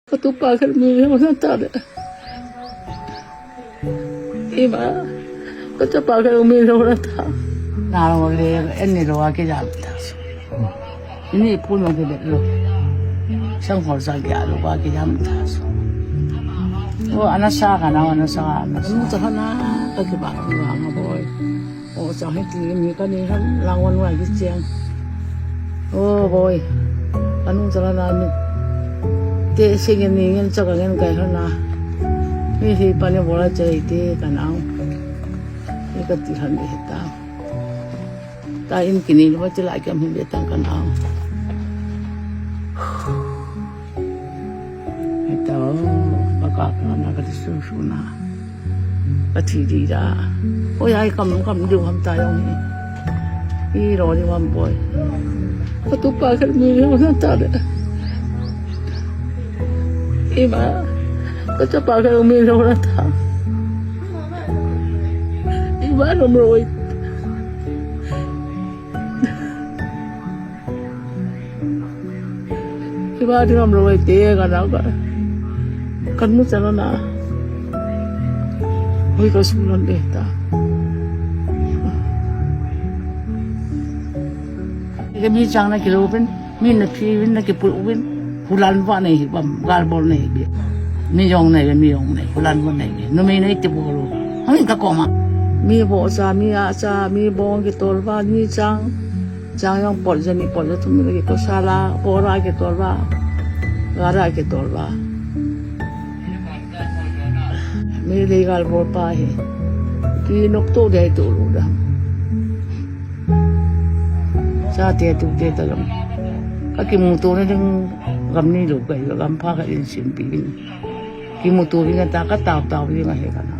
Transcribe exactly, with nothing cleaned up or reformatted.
Katupa khat mi lou na ta le. Ima, kachapa khat mi lou na ta. Na lou le, en ni lou a kijam ta. Ini pun lou kile lou. Sang hol sang kia lou a kijam ta. O, ana sa ka na, ana sa, ana sa. Anu sa ka na, ka kiba, kiba nga boy. O, chang hiti mi ka ni han lang wan wa ki chang. O, boy. Anu chala na ni. Te sing ni ngen cha ka ngen kai han na. Ni hi pa ni bola chai te ka nau. Ni ka ti han ni ta. Ta in kini lo ti la ka mi be tang ka nau. Ito, baka ka na ka ti su su na. Ka thi di da. Oi, ai kam, kam diu ham ta yong hi. I ro diu ham boy. Katupa khat mi lou na ta le. Ima, kachapa khat mi lou na ta. Ima, nom roi. Kiba ding am lo te ka na ka. Kan mu chan na. Hoi ka sum lon de ta. Ka mi chang na kilo pen, mi na phi pen, na ki pu pen. Hulan va nei hi bam, gal bol nei bi. Mi yong nei, mi yong nei, hulan va nei bi. Nu mi nei ti bol. Hoi ka ko ma. Mi bo sa, mi a sa, mi bong ki tol va, mi chang. Chang yong pot ja ni pot ja thum ni ki to sala, pora ki tol va. Gara ki tol va. Mi le gal bol pa hi. Ki nok to de to lu da. Sa te tu te ta gam. Ka ki mu to ne ding gam ni lu ka gam pha ka in sim pi. Ki mu to ri ta ka tau tau ri nga he ka na.